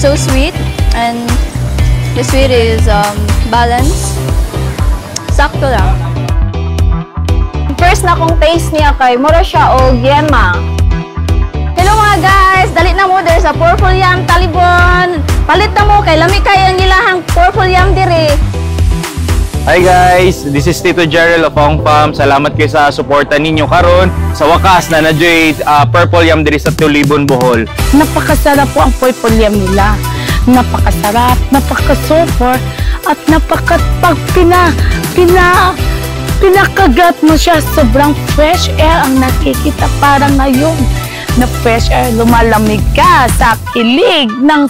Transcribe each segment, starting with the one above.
So sweet and the sweet is balanced. Sakto lang. First na kong taste niya kay mura siya og yema. Hello mga guys! Dali na mo there sa Purple Yam Talibon. Palit na mo kay lami kay ang ilahang Purple Yam diri. Hi guys, this is Tito Gerald of Hong Fam. Salamat kayo sa suporta ninyo karon. Sa wakas na nadyoy Purple Yam diri sa Talibon, Bohol. Napakasarap po ang purple yam nila. Napakasarap, napaka-super, at napaka pag pinakagat mo siya, sobrang fresh air ang nakikita parang ngayon na fresh air, lumalamig ka sa kilig ng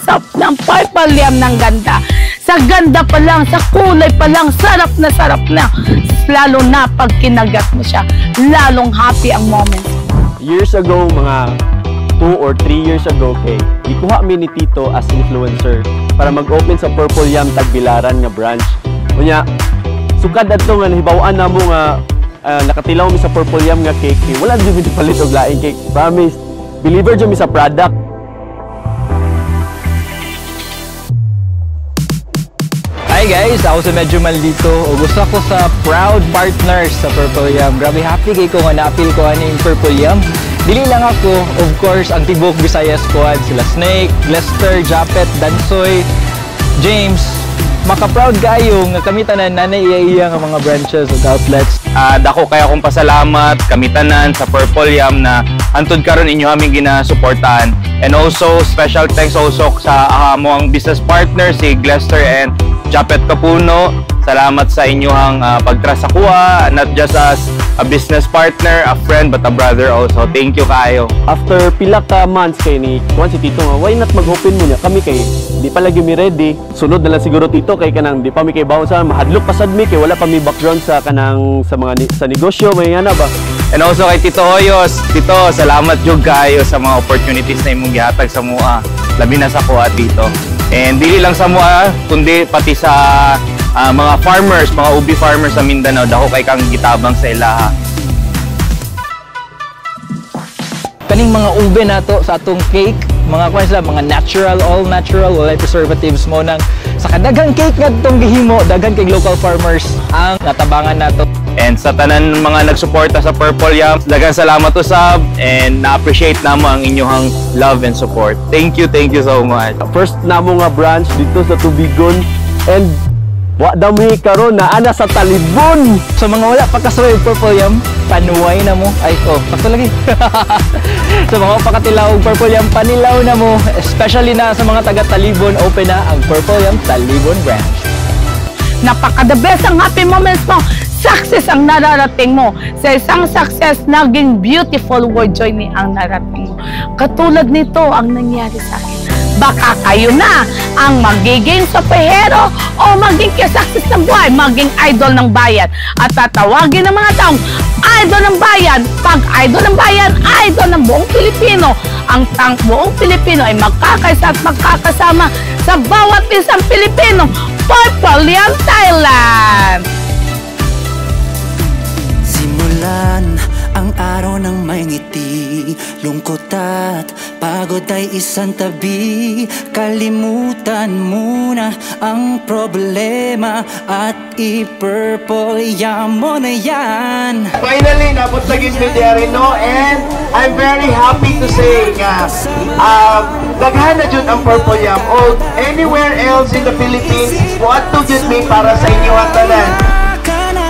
purple yam ng ganda. Sa ganda pa lang, sa kulay pa lang, sarap na sarap na. Lalo na pag kinagat mo siya, lalong happy ang moment. Years ago, mga 2 or 3 years ago, kay gikuha mi ni Tito as influencer para mag-open sa Purple Yam Tagbilaran nga branch. Unya, sukad adto nga nahibaw-an namo nga nakatilaw mi sa Purple Yam nga cake, kay wala jud mi palit og laing cake. Promise. Believer jud mi sa product. Hi guys, ako si Medyo Maldito. Ug usa ko sa proud partners sa Purple Yam. Grabe happy kay ko nga naapil ko ani yung Purple Yam. Dili lang ako, of course, ang Tibok Bisaya Squad, sila Snake, Lester, Japet, Dansoy, James. Maka-proud kayo nga kami tanan nanay iya-iya nga mga branches ug outlets. Dako kay akong pasalamat kami tanan sa Purple Yam na antud karon inyo aming ginasuportahan. And also special thanks also sa among business partner si Glester and Japet Capuno. Salamat sa inyong pag-trust sa kuha, not just as a business partner, a friend, but a brother also. Thank you kaayo. After pila ka months kay ni kuan si Tito nga why not mag-open mo niya kami kay di pa lagi mi ready. Sunod na lang siguro Tito kay kanang di pa mi kay baon sa mahadlok pa sad mi kay wala pa mi background sa kanang sa mga sa negosyo may nga na ba. And also kay Tito Hoyos. Tito, salamat jud kaayo sa mga opportunities na imong gihatag sa mua. Labi na sa kuha, Tito. And dili lang sa mua, kundi pati sa mga farmers, mga ubi farmers sa Mindanao, dako kay kang gitabang sa ilaha. Kaning mga ube nato sa atong cake, mga kuan sila, mga natural, all natural, walay preservatives mo nang sa kadaghang cake ngadtong gihimo, daghan kay local farmers ang natabangan nato. And sa tanan mga nagsuporta sa Purple Yam, daghang salamat usab and na-appreciate namo ang inyong love and support. Thank you so much. First namo nga branch dito sa Tubigon and wa dami karon na ana sa Talibon. Sa mga wala pa kasuway og Purple Yam, panuway na mo. Ay, oh, sakto lagi. Sa mga pakatilaw og Purple Yam, panilaw na mo. Especially na sa mga taga Talibon, open na ang Purple Yam Talibon branch. Napaka the best ang happy moments mo. Success ang nararating mo. Sa isang success, naging beautiful word journey ang narating mo. Katulad nito ang nangyari sa akin. Baka kayo na ang magiging superhero o maging ka-success ng buhay, maging idol ng bayan. At tatawagin ng mga taong idol ng bayan. Pag idol ng bayan, idol ng buong Pilipino. Ang buong Pilipino ay magkakaisa at magkakasama sa bawat isang Pilipino. Purple Yam Thailand! Simulan ang araw ng may ngiti, lungkot at pagod ay isang tabi. Kalimutan muna ang problema at i-purple yam mo na yan. Finally, nabot na gid mi diri, no? And I'm very happy to say nga daghan na jud ang Purple Yam o anywhere else in the Philippines, moadto jud mi para sa inyo ang tanan. Ka na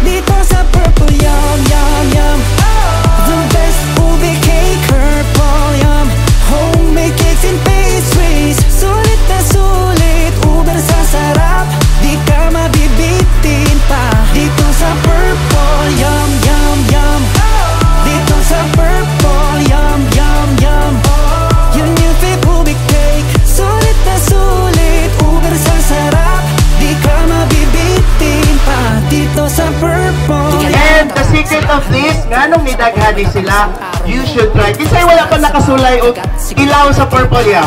dito sa Purple Yam, Yam, Yam. The best ube cake, Purple Yam. Homemade cakes and pastries. Sulit na sulit, uber sa sarap. Di ka mabibitin pa. Dito sa Purple Yam, Yam, Yam. Dito sa Purple Yam, Yam, Yam. Your new favorite ube cake. Sulit na sulit, uber sa sarap. Di ka mabibitin pa. Dito sa Purple And the secret of this, nganong nidaghan ni sila, you should try. Kinsay wala pa nakasulay og ilaw sa Purple Yam?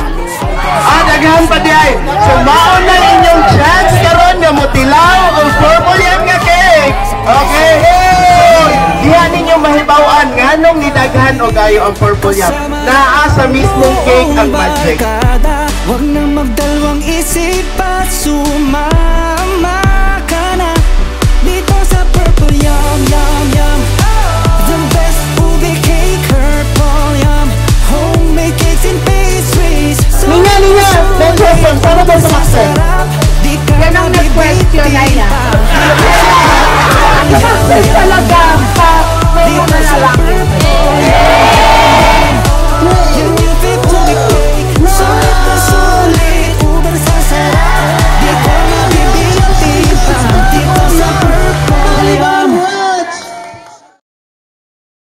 Ah, daghan pa di ay. So mao na inyong chance karon nga motilaw og Purple Yam nga cake. Okay? So, diha ninyo mahibaw-an nganong nidaghan og ayo ang Purple Yam. Naa sa mismong cake ang magic. Wag na Ngano daw sa Maxen? Di ka Yan ang nag-question ay na.